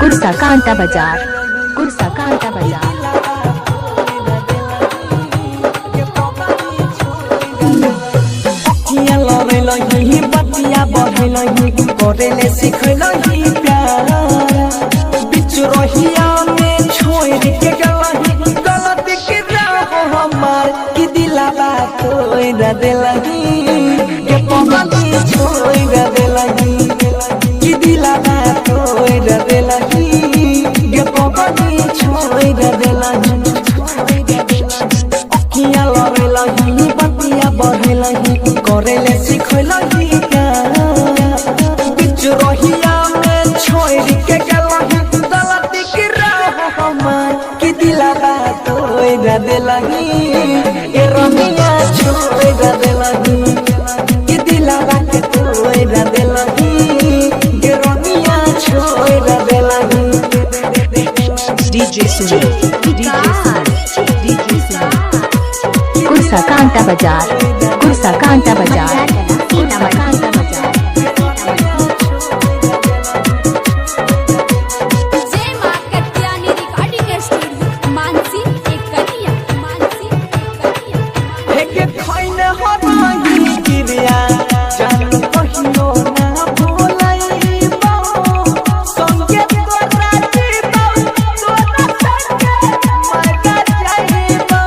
कुर्सा कांटा बाजार, कुर्सा कांटा बाजार। अखियाँ लड़ैलही बतिया बढ़ैलही करेले सिखैलही प्यार बीच रहिया में छोड़ के गेलही गलती के राह हमार कि दिलाबा तोड़ देलही के पगली छोड़ देलही कि दिलाबा तोड़ देलही के पगली छोड़ देलही। अखियाँ लड़ैलही बतिया बढ़ैलही करेले सिखैलही प्यार बीच रहिया में छोड़ के गेलही गलती के राह हमार कि दिलाबा तोड़ देलही ए रमिया छोड़ देलही कि दिलाबा के तोड़ देलही ए रमिया छोड़ देलही। DJ Sunil, DJ Sunil, DJ Sunil. Kursa Kanta बाजार, कुर्सा कांटा बाजार, कुर्सा कांटा बाजार। जय मां कत्यानी रिकॉर्डिंग स्टूडियो मानसी एक कन्या, मानसी एक कन्या। हेके खैने हराही क्रिया जान कहियो ना भुलैबौ संगे तोरा जीबौ तोरा संगे मर जाइबौ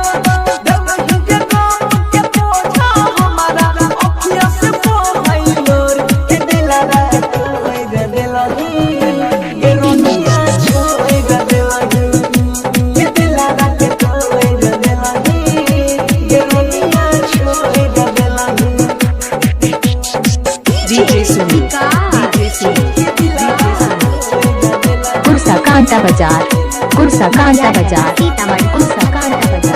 देवही के गम के बोझा हमारा अखिया से बहैलोर के दिलवा तोड़ देलही के रोनिया छोड़ देलही के दिलवा के तोड़ देलही के रोनिया छोड़ देलही। DJ Sunil, DJ Sunil, DJ Sunil. Kursa Kanta बाजार, कुर्सा कांटा बाजार, कुर्सा कांटा बाजार।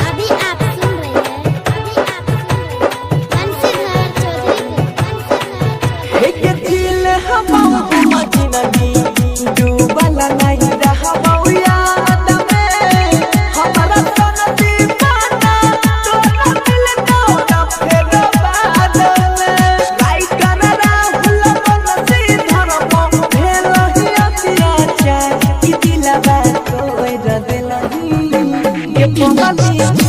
अभी आप सुन रहे हैं, अभी आप सुन रहे हैं बंसीधर चौधरी को, बंसीधर चौधरी। हे के दिल हमार जिंदगी डूबल नहीं रहबौ याद में हमारा सन दीवाना तोरा दिल तोरा फेर बाद में राइटर राहुल बंसीधर भेल ही अत्याचार कि दिलवा तोड़ देलही के पगली।